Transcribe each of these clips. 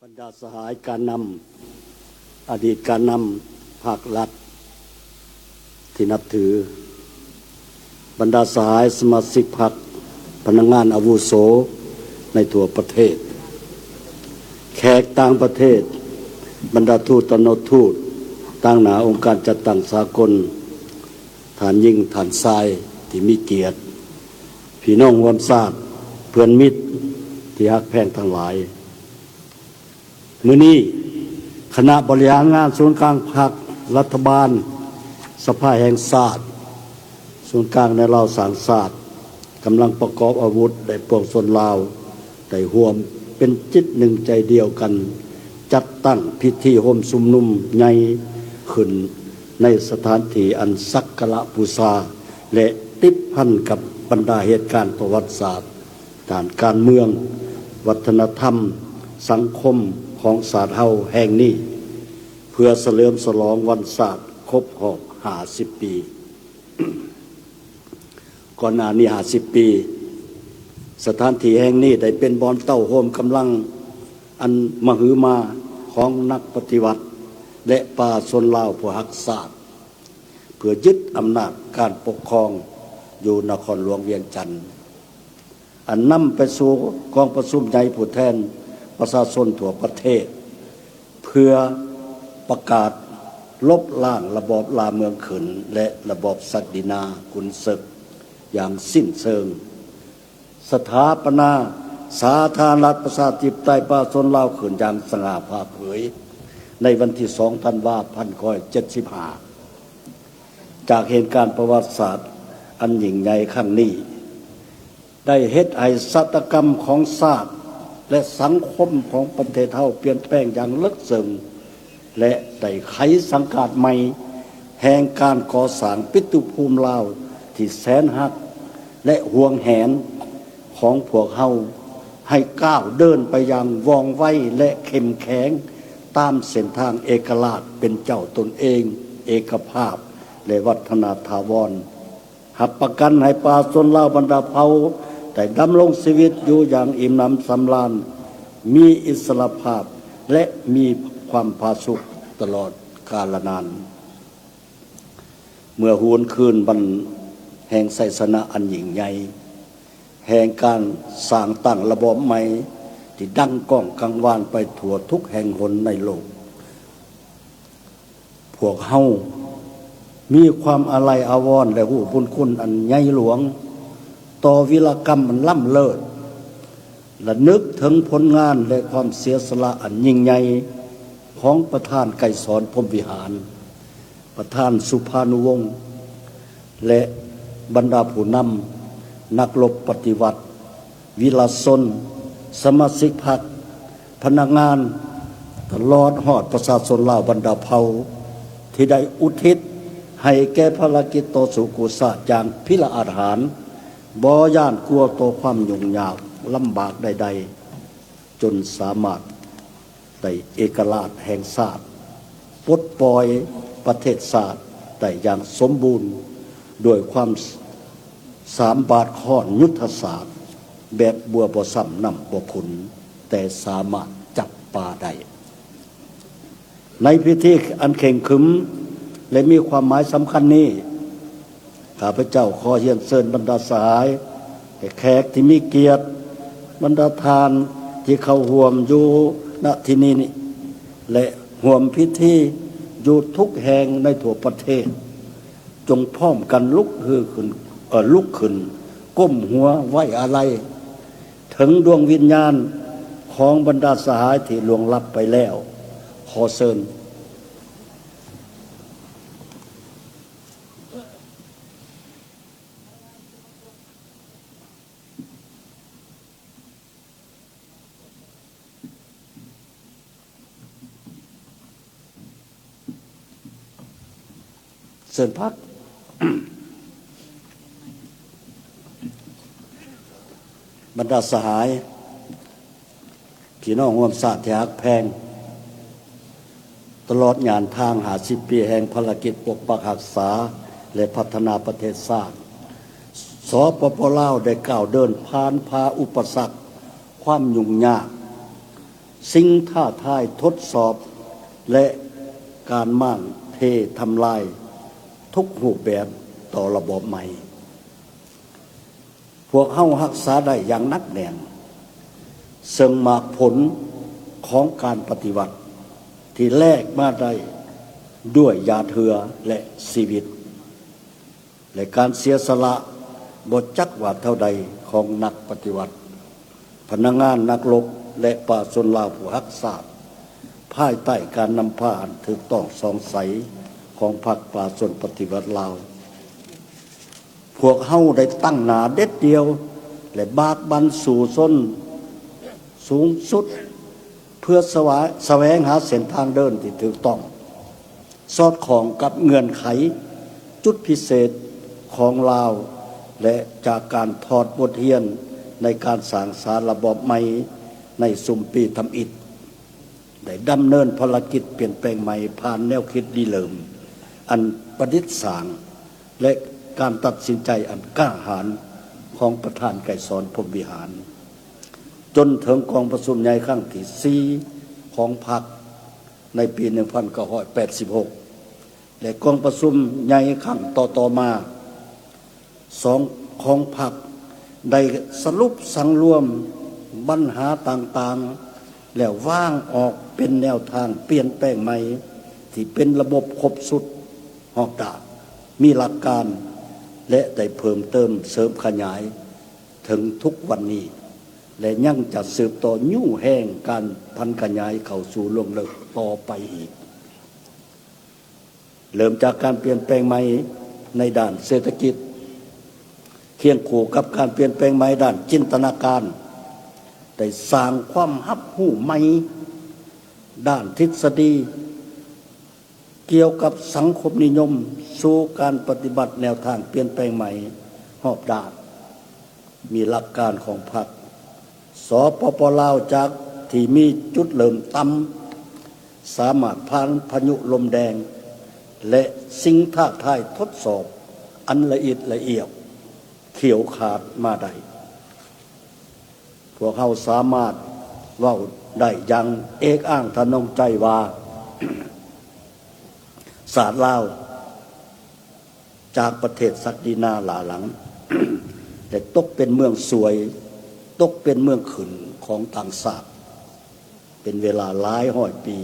ບັນດາສະຫາຍການນຳ, ອະດີດການນຳພັກລັດທີ່ນັບຖື, ບັນດາສະຫາຍສະມາຊິກພັກ, ພະນັກງານອາວຸໂສໃນທົ່ວປະເທດ, ແຂກຕ່າງປະເທດ, ບັນດາທູດ, ຕຳແໜ່ງທູດ, ຕາງໜ້າອົງການຈັດຕັ້ງສາກົນ, ທ່ານຍິງ, ທ່ານຊາຍທີ່ມີກຽດ, ພີ່ນ້ອງຮ່ວມຊາດ, ເພື່ອນມິດທີ່ຮັກແພງທັງຫຼາຍ. ມື້ນີ້, ຄະນະບໍລິຫານງານສູນກາງພັກ, ລັດຖະບານ, ສະພາແຫ່ງຊາດ, ສູນກາງແນວລາວສ້າງຊາດ, ກຳລັງປະກອບອາວຸດ ແລະ ປວງຊົນລາວ ໄດ້ຮ່ວມເປັນຈິດໜຶ່ງໃຈດຽວກັນ ຈັດຕັ້ງພິທີໂຮມຊຸມນຸມໃຫຍ່ຂຶ້ນໃນສະຖານທີ່ອັນສັກກາລະບູຊາ ແລະ ຕິດພັນກັບບັນດາເຫດການປະຫວັດສາດ ດ້ານການເມືອງ, ວັດທະນະທຳ, ສັງຄົມຂອງຊາດເຮົາແຫ່ງນີ້ ເພື່ອສະເຫຼີມສະຫຼອງວັນຊາດຄົບຮອບຫ້າສິບປີ. ກ່ອນໜ້ານີ້ຫ້າສິບປີ, ສະຖານທີ່ແຫ່ງນີ້ໄດ້ເປັນບ່ອນເຕົ້າໂຮມກຳລັງອັນມະຫຶມາຂອງນັກປະຕິວັດ ແລະ ປະຊາຊົນລາວຜູ້ຮັກຊາດ ເພື່ອຍຶດອຳນາດການປົກຄອງຢູ່ນະຄອນຫຼວງວຽງຈັນ. ອັນນຳໄປສູ່ກອງປະຊຸມໃຫຍ່ຜູ້ແທນປະຊາຊົນທົ່ວປະເທດ ເພື່ອປະກາດລົບລ້າງລະບອບລ່າເມືອງຂຶ້ນ ແລະ ລະບອບສັກດິນາຂຸນເສິກຢ່າງສິ້ນເຊີງ, ສະຖາປະນາສາທາລະນະລັດປະຊາທິປະໄຕປະຊາຊົນລາວຂຶ້ນຢ່າງສະຫງ່າຜ່າເຜີຍ ໃນວັນທີສອງ ທັນວາ ພັນເກົ້າຮ້ອຍເຈັດສິບຫ້າ. ຈາກເຫດການປະຫວັດສາດອັນຍິ່ງໃຫຍ່ຄັ້ງນີ້ ໄດ້ເຮັດໃຫ້ຊະຕາກຳຂອງຊາດ ແລະ ສັງຄົມຂອງປະເທດເຮົາປ່ຽນແປງຢ່າງເລິກເຊິ່ງ ແລະ ໄດ້ໄຂສັງກາດໃໝ່ແຫ່ງການກໍ່ສ້າງປິຕຸພູມລາວທີ່ແສນຮັກ ແລະ ຫວງແຫນຂອງພວກເຮົາ ໃຫ້ກ້າວເດີນໄປຢ່າງວ່ອງໄວ ແລະ ເຂັ້ມແຂງ ຕາມເສັ້ນທາງເອກະລາດເປັນເຈົ້າຕົນເອງ, ເອກະພາບ ແລະ ວັດທະນະຖາວອນ. ຮັບປະກັນໃຫ້ປະຊາຊົນລາວບັນດາເຜົ່າໄດ້ດຳລົງຊີວິດຢູ່ຢ່າງອີ່ມໜຳສຳລານ, ມີອິດສະຫຼະພາບ ແລະ ມີຄວາມຜາສຸກຕະຫຼອດກາລະນານ. ເມື່ອຫວນຄືນວັນແຫ່ງໄຊຊະນະອັນຍິ່ງໃຫຍ່ ແຫ່ງການສ້າງຕັ້ງລະບອບໃໝ່ທີ່ດັງກ້ອງກັງວານໄປທົ່ວທຸກແຫ່ງຫົນໃນໂລກ, ພວກເຮົາມີຄວາມອາໄລອາວອນ ແລະ ຮູ້ບຸນຄຸນອັນໃຫຍ່ຫຼວງຕໍ່ວິລະກຳອັນລ້ຳເລີດ, ລະນຶກເຖິງຜົນງານ ແລະ ຄວາມເສຍສະຫຼະອັນຍິ່ງໃຫຍ່ຂອງປະທານໄກສອນ ພົມວິຫານ, ປະທານສຸພານຸວົງ ແລະ ບັນດາຜູ້ນຳ, ນັກລົບປະຕິວັດ, ວິລະຊົນ, ສະມາຊິກພັກ, ພະນັກງານ, ຕະຫຼອດຮອດປະຊາຊົນລາວບັນດາເຜົ່າ ທີ່ໄດ້ອຸທິດໃຫ້ແກ່ພາລະກິດຕໍ່ສູ້ກູ້ຊາດຢ່າງພິລະອາດຫານ, ບໍ່ຢ້ານກົວຕໍ່ຄວາມຫຍຸ້ງຍາກລຳບາກໃດໆ, ຈົນສາມາດໄດ້ເອກະລາດແຫ່ງຊາດ, ປົດປ່ອຍປະເທດຊາດໄດ້ຢ່າງສົມບູນ ດ້ວຍຄວາມສາມບາດຄ້ອນຍຸດທະສາດ ແບບບົວບໍ່ຊ້ຳນ້ຳບໍ່ຂຸ້ນ, ແຕ່ສາມາດຈັບປາໄດ້. ໃນພິທີອັນເຄັ່ງຂຶມ ແລະ ມີຄວາມໝາຍສຳຄັນນີ້, ຂ້າພະເຈົ້າຂໍຮຽນເຊີນບັນດາສະຫາຍ ແລະ ແຂກທີ່ມີກຽດ, ບັນດາທ່ານທີ່ເຂົ້າຮ່ວມຢູ່ນະທີ່ນີ້ ແລະ ຮ່ວມພິທີຢູ່ທຸກແຫ່ງໃນທົ່ວປະເທດ, ຈົ່ງພ້ອມກັນລຸກຮືຂຶ້ນ, ເອີ, ລຸກຂຶ້ນ, ກົ້ມຫົວໄວ້ອາໄລເຖິງດວງວິນຍານຂອງບັນດາສະຫາຍທີ່ລ່ວງລັບໄປແລ້ວ. ຂໍເຊີນ. ເຊີນພັກ. ບັນດາສະຫາຍ, ພີ່ນ້ອງຮ່ວມຊາດທີ່ຮັກແພງ, ຕະຫຼອດຍານທາງຫ້າສິບປີແຫ່ງພາລະກິດປົກປັກຮັກສາ ແລະ ພັດທະນາປະເທດຊາດ, ສປປ ລາວ ໄດ້ກ້າວເດີນຜ່ານຜ່າອຸປະສັກ, ຄວາມຫຍຸ້ງຍາກ, ສິ່ງທ້າທາຍທົດສອບ ແລະ ການມ້າງເທທຳລາຍທຸກຮູບແບບຕໍ່ລະບອບໃໝ່. ພວກເຮົາຮັກສາໄດ້ຢ່າງໜັກແໜ້ນ ເຊິ່ງໝາກຜົນຂອງການປະຕິວັດທີ່ແລກມາໄດ້ດ້ວຍຫຍາດເຫື່ອ ແລະ ຊີວິດ ແລະ ການເສຍສະຫຼະບໍ່ຈັກວ່າເທົ່າໃດຂອງນັກປະຕິວັດ, ພະນັກງານ, ນັກລົບ ແລະ ປະຊາຊົນລາວຜູ້ຮັກຊາດ, ພາຍໃຕ້ການນຳພາອັນຖືກຕ້ອງສ່ອງໃສຂອງພັກປະຊາຊົນປະຕິວັດລາວ. ພວກເຮົາໄດ້ຕັ້ງໜ້າເດັດດ່ຽວ ແລະ ບາກບັ່ນສູ້ຊົນສູງສຸດ ເພື່ອສະຫວາ ສະແຫວງຫາເສັ້ນທາງເດີນທີ່ຖືກຕ້ອງ, ສອດຄ່ອງກັບເງື່ອນໄຂຈຸດພິເສດຂອງລາວ ແລະ ຈາກການຖອດບົດຮຽນໃນການສ້າງສາລະບອບໃໝ່ໃນຊຸມປີທຳອິດ, ໄດ້ດຳເນີນພາລະກິດປ່ຽນແປງໃໝ່ຜ່ານແນວຄິດລິເລີ່ມອັນປະດິດສ້າງ ແລະ ການຕັດສິນໃຈອັນກ້າຫານຂອງປະທານໄກສອນ ພົມວິຫານ ຈົນເຖິງກອງປະຊຸມໃຫຍ່ຄັ້ງທີສີ່ຂອງພັກໃນປີໜຶ່ງພັນເກົ້າຮ້ອຍແປດສິບຫົກ ແລະ ກອງປະຊຸມໃຫຍ່ຄັ້ງຕໍ່ໆມາ ສອງ ຂອງພັກ ໄດ້ສະຫຼຸບສັງລວມບັນຫາຕ່າງໆ ແລ້ວວາງອອກເປັນແນວທາງປ່ຽນແປງໃໝ່ ທີ່ເປັນລະບົບຄົບຊຸດຮອບດ້ານ, ມີຫຼັກການ ແລະ ໄດ້ເພີ່ມເຕີມເສີມຂະຫຍາຍເຖິງທຸກວັນນີ້ ແລະ ຍັງຈະສືບຕໍ່ຍູ້ແຮງການຜັນຂະຫຍາຍເຂົ້າສູ່ລວງເລິກຕໍ່ໄປອີກ. ເລີ່ມຈາກການປ່ຽນແປງໃໝ່ໃນດ້ານເສດຖະກິດ, ຄຽງຄູ່ກັບການປ່ຽນແປງໃໝ່ດ້ານຈິນຕະນາການ, ໄດ້ສ້າງຄວາມຮັບຮູ້ໃໝ່ດ້ານທິດສະດີກ່ຽວກັບສັງຄົມນິຍົມ ສູ່ການປະຕິບັດແນວທາງປ່ຽນແປງໃໝ່ຮອບດ້ານ. ມີຫຼັກການຂອງພັກ ສປປ ລາວ ຈາກທີ່ມີຈຸດເລີ່ມຕ່ຳ ສາມາດຜ່ານພາຍຸລົມແດງ ແລະ ສິ່ງທ້າທາຍທົດສອບອັນລະອິດລະອຽວຂຽວຂາດມາໄດ້. ພວກເຮົາສາມາດເວົ້າໄດ້ຢ່າງເອກອ້າງທະນົງໃຈວ່າ ຊາດລາວ ຈາກປະເທດສັກດີນາຫຼ້າຫຼັງ ແລະ ຕົກເປັນເມືອງສວຍ, ຕົກເປັນເມືອງຂຶ້ນຂອງຕ່າງຊາດ ເປັນເວລາຫຼາຍຮ້ອຍປີ,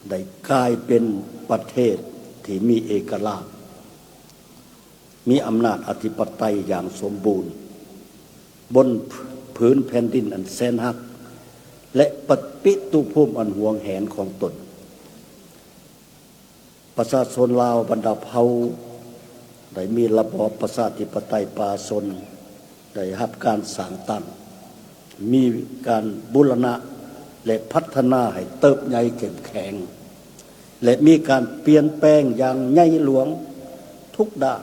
ໄດ້ກາຍເປັນປະເທດທີ່ມີເອກະລາດ, ມີອຳນາດອະທິປະໄຕຢ່າງສົມບູນ ບົນຜືນແຜ່ນດິນອັນແສນຮັກ ແລະ ປະ ປິຕຸພູມອັນຫວງແຫນຂອງຕົນ. ປະຊາຊົນລາວບັນດາເຜົ່າໄດ້ມີລະບອບປະຊາທິປະໄຕປະຊາຊົນ ໄດ້ຮັບການສ້າງຕັ້ງ, ມີການບູລະນະ ແລະ ພັດທະນາໃຫ້ເຕີບໃຫຍ່ເຂັ້ມແຂງ ແລະ ມີການປ່ຽນແປງຢ່າງໃຫຍ່ຫຼວງທຸກດ້ານ.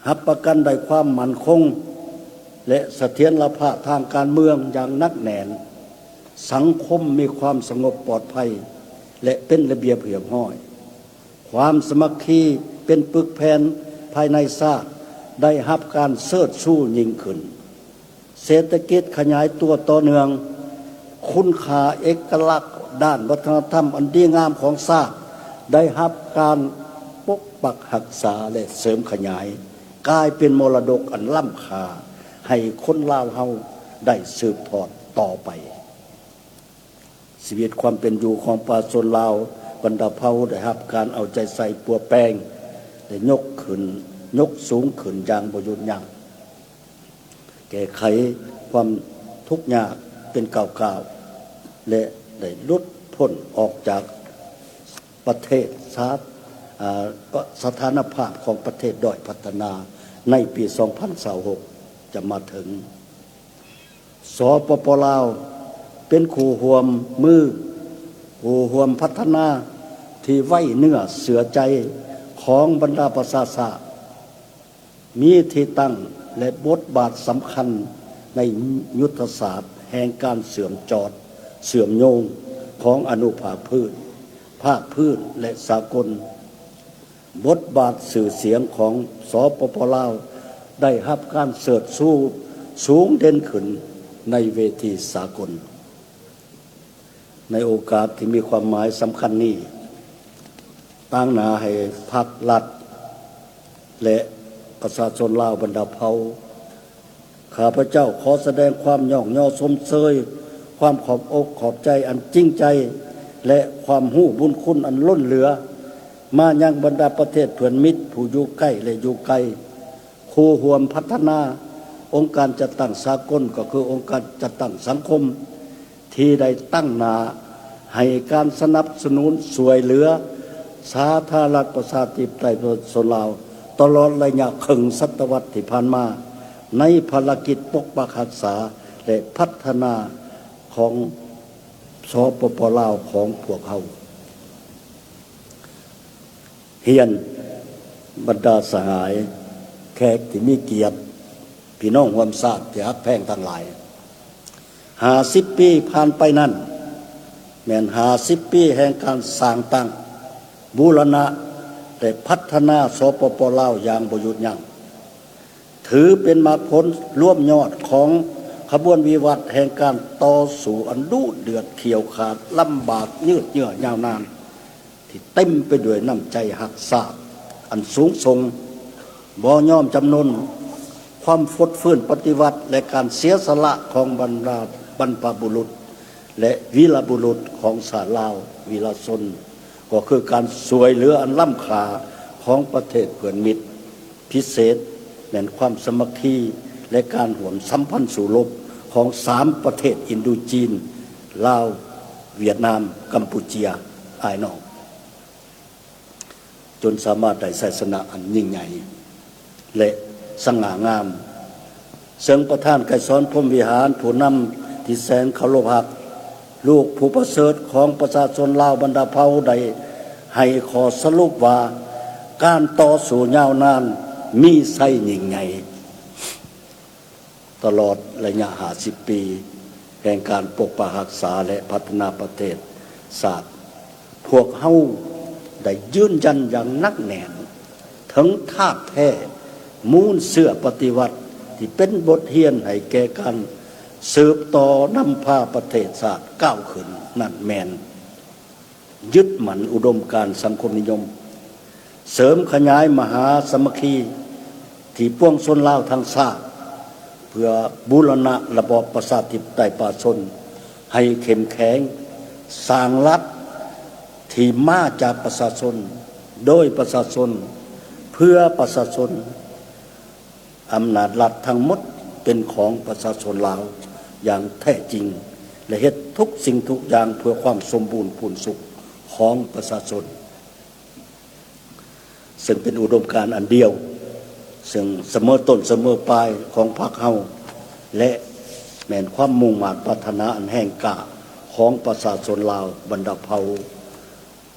ຮັບປະກັນໄດ້ຄວາມໝັ້ນຄົງ ແລະ ສະຖຽນລະພາບທາງການເມືອງຢ່າງໜັກແໜ້ນ, ສັງຄົມມີຄວາມສະຫງົບປອດໄພ ແລະ ເປັນລະບຽບຮຽບຮ້ອຍ, ຄວາມສາມັກຄີເປັນປຶກແຜ່ນພາຍໃນຊາດໄດ້ຮັບການເຊີດຊູຍິ່ງຂຶ້ນ. ເສດຖະກິດຂະຫຍາຍຕົວຕໍ່ເນື່ອງ, ຄຸນຄ່າເອກະລັກດ້ານວັດທະນະທຳອັນດີງາມຂອງຊາດໄດ້ຮັບການປົກປັກຮັກສາ ແລະ ເສີມຂະຫຍາຍ, ກາຍເປັນມໍລະດົກອັນລ້ຳຄ່າໃຫ້ຄົນລາວເຮົາໄດ້ສືບທອດຕໍ່ໄປ. ຊີວິດຄວາມເປັນຢູ່ຂອງປະຊາຊົນລາວບັນດາເຜົ່າໄດ້ຮັບການເອົາໃຈໃສ່ປົວແປງ ແລະ ຍົກຂຶ້ນ, ຍົກສູງຂຶ້ນຢ່າງບໍ່ຢຸດຢັ້ງ. ແກ້ໄຂຄວາມທຸກຍາກເປັນກ້າວໆ ແລະ ໄດ້ຫຼຸດພົ້ນອອກຈາກປະເທດສາ ອາ ສະຖານະພາບຂອງປະເທດດ້ອຍພັດທະນາໃນປີສອງພັນຊາວຫົກຈະມາເຖິງ. ສປປ ລາວ ເປັນຄູ່ຮ່ວມມື, ຄູ່ຮ່ວມພັດທະນາທີ່ໄວ້ເນື້ອເຊື່ອໃຈຂອງບັນດາປະຊາຊາດ. ມີທີ່ຕັ້ງ ແລະ ບົດບາດສຳຄັນໃນຍຸດທະສາດແຫ່ງການເຊື່ອມຈອດ, ເຊື່ອມໂຍງຂອງອະນຸພາກພື້ນ, ພາກພື້ນ ແລະ ສາກົນ. ບົດບາດຊື່ສຽງຂອງ ສປປ ລາວ ໄດ້ຮັບການເຊີດຊູສູງເດັ່ນຂຶ້ນ ໃນເວທີສາກົນ. ໃນໂອກາດທີ່ມີຄວາມໝາຍສຳຄັນນີ້, ຕາງໜ້າໃຫ້ພັກລັດ ແລະ ປະຊາຊົນລາວບັນດາເຜົ່າ, ຂ້າພະເຈົ້າຂໍສະແດງຄວາມຍ້ອງຍໍຊົມເຊີຍ, ຄວາມຂອບອົກຂອບໃຈອັນຈິງໃຈ ແລະ ຄວາມຮູ້ບຸນຄຸນອັນລົ້ນເຫຼືອ ມາຍັງບັນດາປະເທດເພື່ອນມິດຜູ້ຢູ່ໃກ້ ແລະ ຢູ່ໄກ, ຄູ່ຮ່ວມພັດທະນາ, ອົງການຈັດຕັ້ງສາກົນ ກໍຄືອົງການຈັດຕັ້ງສັງຄົມ ທີ່ໄດ້ຕັ້ງໜ້າໃຫ້ການສະໜັບສະໜູນຊ່ວຍເຫຼືອສາທາລະນະລັດປະຊາທິປະໄຕປະຊາຊົນລາວ ຕະຫຼອດໄລຍະເຄິ່ງສັດຕະວັດທີ່ຜ່ານມາ ໃນພາລະກິດປົກປັກຮັກສາ ແລະ ພັດທະນາຂອງ ສປປ ລາວຂອງພວກເຮົາ. ຮຽນບັນດາສະຫາຍແຂກທີ່ມີກຽດ, ພີ່ນ້ອງຮ່ວມຊາດທີ່ຮັກແພງທັງຫຼາຍ, ຫ້າສິບປີຜ່ານໄປນັ້ນ ແມ່ນຫ້າສິບປີແຫ່ງການສ້າງຕັ້ງ, ບູລະນະ ແລະ ພັດທະນາ ສປປ ລາວ ຢ່າງບໍ່ຢຸດຢັ້ງ. ຖືເປັນໝາກຜົນລວມຍອດຂອງຂະບວນວິວັດແຫ່ງການຕໍ່ສູ້ອັນດຸເດືອດຂຽວຂາດ, ລຳບາກ, ຍືດເຍື້ອຍາວນານ ທີ່ເຕັມໄປດ້ວຍນ້ຳໃຈຮັກຊາດອັນສູງສົ່ງ, ບໍ່ຍອມຈຳນົນ, ຄວາມຟົດຟື້ນປະຕິວັດ ແລະ ການເສຍສະຫຼະຂອງບັນດາບັນພະບຸລຸດ ແລະ ວີລະບຸລຸດຂອງຊາດລາວ, ວີລະຊົນ ກໍຄືການຊ່ວຍເຫຼືອອັນລ້ຳຄ່າຂອງປະເທດເພື່ອນມິດ. ພິເສດແມ່ນຄວາມສາມັກຄີ ແລະ ການຮ່ວມສຳພັນສູ້ລົບຂອງສາມປະເທດອິນໂດຈີນ, ລາວ, ຫວຽດນາມ, ກຳປູເຈຍ, ອ້າຍນ້ອງ, ຈົນສາມາດໄດ້ໄຊຊະນະອັນຍິ່ງໃຫຍ່ ແລະ ສະຫງ່າງາມ. ເຊິ່ງປະທານໄກສອນ ພົມວິຫານ, ຜູ້ນຳທີ່ແສນເຄົາລົບຮັກ, ລູກຜູ້ປະເສີດຂອງປະຊາຊົນລາວບັນດາເຜົ່າ ໄດ້ໃຫ້ຂໍ້ສະຫຼຸບວ່າ ການຕໍ່ສູ້ຍາວນານມີໄຊຍິ່ງໃຫຍ່. ຕະຫຼອດໄລຍະຫ້າສິບປີແຫ່ງການປົກປັກຮັກສາ ແລະ ພັດທະນາປະເທດຊາດ, ພວກເຮົາໄດ້ຢືນຢັນຢ່າງໜັກແໜ້ນເຖິງທາດແທ້ ມູນເຊື້ອປະຕິວັດ ທີ່ເປັນບົດຮຽນໃຫ້ແກ່ການສືບຕໍ່ນຳພາປະເທດຊາດກ້າວຂຶ້ນນັ້ນແມ່ນ ຍຶດໝັ້ນອຸດົມການສັງຄົມນິຍົມ, ເສີມຂະຫຍາຍມະຫາສາມັກຄີທີ່ປວງຊົນລາວທັງຊາດ ເພື່ອບູລະນະລະບອບປະຊາທິປະໄຕປະຊາຊົນໃຫ້ເຂັ້ມແຂງ, ສ້າງລັດທີ່ມາຈາກປະຊາຊົນ, ໂດຍປະຊາຊົນ, ເພື່ອປະຊາຊົນ. ອຳນາດລັດທັງໝົດເປັນຂອງປະຊາຊົນລາວຢ່າງແທ້ຈິງ ແລະ ເຮັດທຸກສິ່ງທຸກຢ່າງເພື່ອຄວາມສົມບູນພູນສຸກຂອງປະຊາຊົນ, ເຊິ່ງເປັນອຸດົມການອັນດຽວ ເຊິ່ງສະເໝີຕົ້ນສະເໝີປາຍຂອງພັກເຮົາ ແລະ ແມ່ນຄວາມມຸ່ງມາດປາດຖະໜາອັນແຮງກ້າຂອງປະຊາຊົນລາວບັນດາເຜົ່າ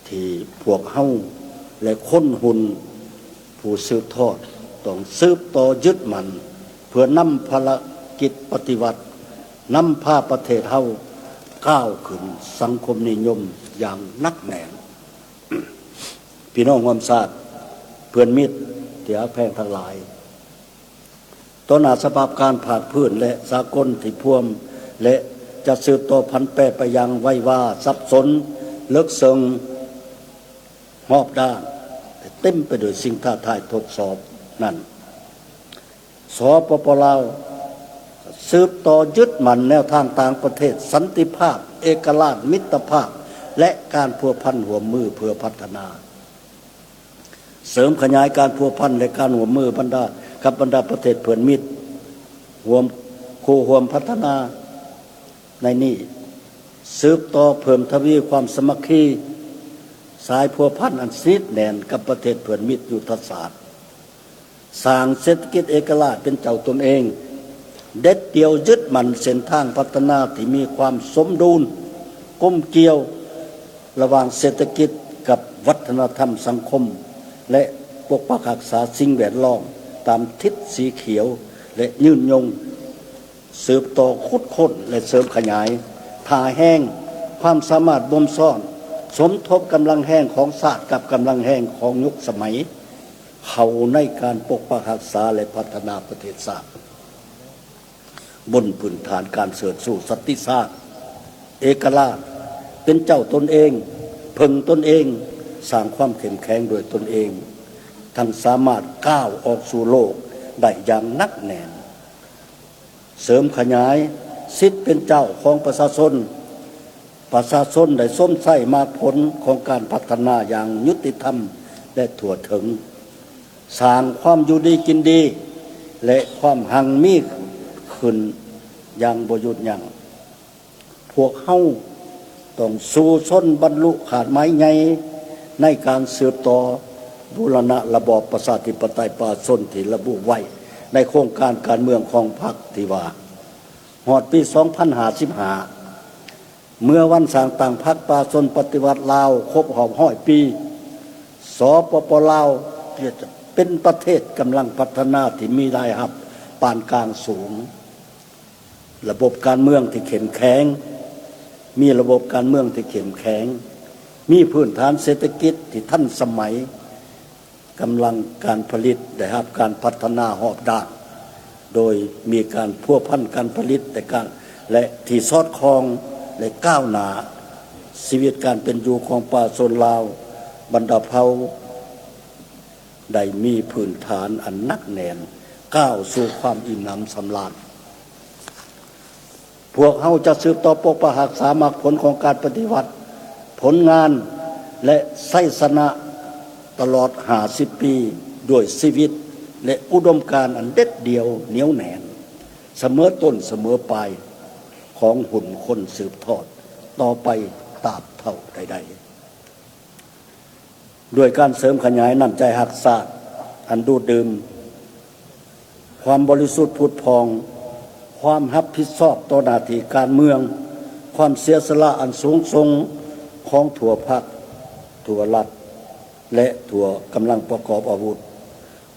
ທີ່ພວກເຮົາ ແລະ ຄົນຮຸ່ນຜູ້ສືບທອດ ຕ້ອງສືບຕໍ່ຍຶດໝັ້ນ ເພື່ອນຳພາລະກິດປະຕິວັດ, ນຳພາປະເທດເຮົາກ້າວຂຶ້ນສັງຄົມນິຍົມຢ່າງໜັກແໜ້ນ. ພີ່ນ້ອງຮ່ວມຊາດ, ເພື່ອນມິດທີ່ຮັກແພງທັງຫຼາຍ, ຕໍ່ໜ້າສະພາບການພາກພື້ນ ແລະ ສາກົນທີ່ພວມ ແລະ ຈະສືບຕໍ່ຜັນແປໄປຢ່າງໄວວາ, ສັບສົນ, ເລິກເຊິ່ງ, ຮອບດ້ານ ແລະ ເຕັມໄປດ້ວຍສິ່ງທ້າທາຍທົດສອບນັ້ນ, ສປປ ລາວ ສືບຕໍ່ຍຶດໝັ້ນແນວທາງຕ່າງປະເທດ, ສັນຕິພາບ, ເອກະລາດ, ມິດຕະພາບ ແລະ ການພົວພັນຮ່ວມມືເພື່ອພັດທະນາ. ເສີມຂະຫຍາຍການພົວພັນ ແລະ ການຮ່ວມມືບັນດາ ກັບບັນດາປະເທດເພື່ອນມິດ ຮ່ວມ ຄູ່ຮ່ວມພັດທະນາໃນນີ້, ສືບຕໍ່ເພີ່ມທະວີຄວາມສາມັກຄີ, ສາຍພົວພັນອັນສະໜິດແໜ້ນກັບປະເທດເພື່ອນມິດຍຸດທະສາດ, ສ້າງເສດຖະກິດເອກະລາດເປັນເຈົ້າຕົນເອງ, ເດັດດ່ຽວຍຶດໝັ້ນເສັ້ນທາງພັດທະນາທີ່ມີຄວາມສົມດຸນ, ກົມກ່ຽວ ລະຫວ່າງເສດຖະກິດກັບວັດທະນະທຳສັງຄົມ ແລະ ປົກປັກຮັກສາສິ່ງແວດລ້ອມຕາມທິດສີຂຽວ ແລະ ຍືນຍົງ, ສືບຕໍ່ຂຸດຄົ້ນ ແລະ ເສີມຂະຫຍາຍທ່າແຮງ, ຄວາມສາມາດບົ່ມຊ້ອນ, ສົມທົບກຳລັງແຮງຂອງຊາດກັບກຳລັງແຮງຂອງຍຸກສະໄໝ ເຂົ້າໃນການປົກປັກຮັກສາ ແລະ ພັດທະນາປະເທດຊາດ. ບົນພື້ນຖານການເຊີດຊູສັນຕິຊາດ, ເອກະລາດ, ເປັນເຈົ້າຕົນເອງ, ເພິ່ງຕົນເອງ, ສ້າງຄວາມເຂັ້ມແຂງດ້ວຍຕົນເອງ, ທັງສາມາດກ້າວອອກສູ່ໂລກໄດ້ຢ່າງໜັກແໜ້ນ. ເສີມຂະຫຍາຍສິດເປັນເຈົ້າຂອງປະຊາຊົນ. ປະຊາຊົນໄດ້ຊົມໃຊ້ໝາກຜົນຂອງການພັດທະນາຢ່າງຍຸຕິທຳ ແລະ ທົ່ວເຖິງ, ສ້າງຄວາມຢູ່ດີກິນດີ ແລະ ຄວາມຮັ່ງມີຂຶ້ນຢ່າງບໍ່ຢຸດຢັ້ງ. ພວກເຮົາຕ້ອງສູ້ຊົນບັນລຸຄາດໝາຍໃຫຍ່ໃນການສືບຕໍ່ບູລະນະລະບອບປະຊາທິປະໄຕປະຊາຊົນທີ່ລະບຸໄວ້ໃນໂຄງການການເມືອງຂອງພັກທີ່ວ່າ ຮອດປີສອງພັນຫ້າສິບຫ້າ ເມື່ອວັນສ້າງຕັ້ງພັກປະຊາຊົນປະຕິວັດລາວຄົບຮອບຮ້ອຍປີ, ສປປ ລາວ ຈະເປັນປະເທດກຳລັງພັດທະນາທີ່ມີລາຍຮັບປານກາງສູງ. ລະບົບການເມືອງທີ່ເຂັ້ມແຂງ, ມີລະບົບການເມືອງທີ່ເຂັ້ມແຂງ, ມີພື້ນຖານເສດຖະກິດທີ່ທັນສະໄໝ, ກຳລັງການຜະລິດໄດ້ຮັບການພັດທະນາຮອບດ້ານ, ໂດຍມີການພົວພັນການຜະລິດ ແລະ ການ ແລະ ທີ່ສອດຄ່ອງ ແລະ ກ້າວໜ້າ. ຊີວິດການເປັນຢູ່ຂອງປະຊາຊົນລາວບັນດາເຜົ່າ ໄດ້ມີພື້ນຖານອັນໜັກແໜ້ນ, ກ້າວສູ່ຄວາມອີ່ມໜຳສຳລານ. ພວກເຮົາຈະສືບຕໍ່ປົກປັກຮັກສາໝາກຜົນຂອງການປະຕິວັດ, ຜົນງານ ແລະ ໄຊຊະນະຕະຫຼອດຫ້າສິບປີ ດ້ວຍຊີວິດ ແລະ ອຸດົມການອັນເດັດດ່ຽວໜຽວແໜ້ນ, ສະເໝີຕົ້ນສະເໝີປາຍຂອງຫຸ່ນຄົນສືບທອດຕໍ່ໄປຕາບເທົ່າໃດໆ. ດ້ວຍການເສີມຂະຫຍາຍນ້ຳໃຈຮັກຊາດອັນດູດດື່ມ, ຄວາມບໍລິສຸດຜຸດຜ່ອງ, ຄວາມຮັບຜິດຊອບຕໍ່ໜ້າທີ່ການເມືອງ, ຄວາມເສຍສະຫຼະອັນສູງສົ່ງຂອງທົ່ວພັກ, ທົ່ວລັດ ແລະ ທົ່ວກຳລັງປະກອບອາວຸດ,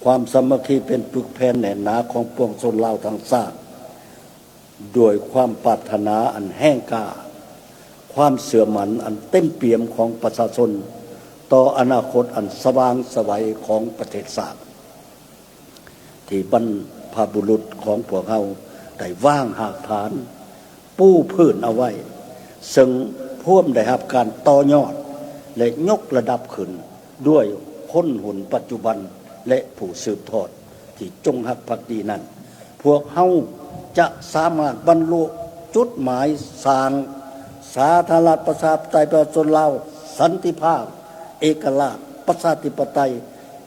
ຄວາມສາມັກຄີເປັນປຶກແຜ່ນແໜ້ນໜາຂອງປວງຊົນລາວທັງຊາດ. ດ້ວຍຄວາມປາດຖະໜາອັນແຮງກ້າ, ຄວາມເຊື່ອໝັ້ນອັນເຕັມປ່ຽມຂອງປະຊາຊົນຕໍ່ອະນາຄົດອັນສະຫວ່າງໄສວຂອງປະເທດຊາດ ທີ່ບັນພະບຸລຸດຂອງພວກເຮົາໄດ້ວາງຮາກຖານປູພື້ນເອົາໄວ້, ເຊິ່ງພວມໄດ້ຮັບການຕໍ່ຍອດ ແລະ ຍົກລະດັບຂຶ້ນ ດ້ວຍຄົນຮຸ່ນປັດຈຸບັນ ແລະ ຜູ້ສືບທອດທີ່ຈົງຮັກພັກດີນັ້ນ, ພວກເຮົາຈະສາມາດບັນລຸຈຸດໝາຍສ້າງສາທາລະນະລັດປະຊາທິປະໄຕປະຊາຊົນລາວ ສັນຕິພາບ, ເອກະລາດ, ປະຊາທິປະໄຕ,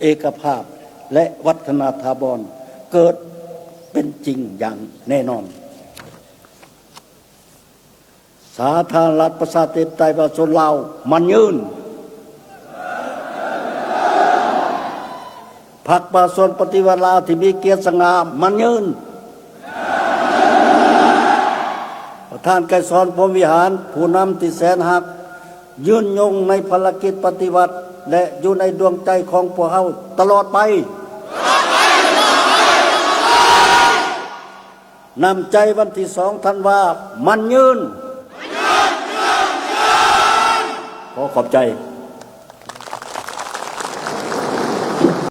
ເອກະພາບ ແລະ ວັດທະນະຖາວອນ ເກີດເປັນຈິງຢ່າງແນ່ນອນ. ສາທາລະນະລັດປະຊາທິປະໄຕປະຊາຊົນລາວ ໝັ້ນຍືນ! ພັກປະຊາຊົນປະຕິວັດລາວທີ່ມີກຽດສະຫງ່າ ໝັ້ນຍືນ! ປະທານໄກສອນ ພົມວິຫານ, ຜູ້ນຳທີ່ແສນຮັກ, ຍືນຍົງໃນພາລະກິດປະຕິວັດ ແລະ ຢູ່ໃນດວງໃຈຂອງພວກເຮົາຕະຫຼອດໄປ. ນ້ຳໃຈວັນທີສອງທັນວາ ໝັ້ນຍືນ. ຂໍຂອບໃຈ.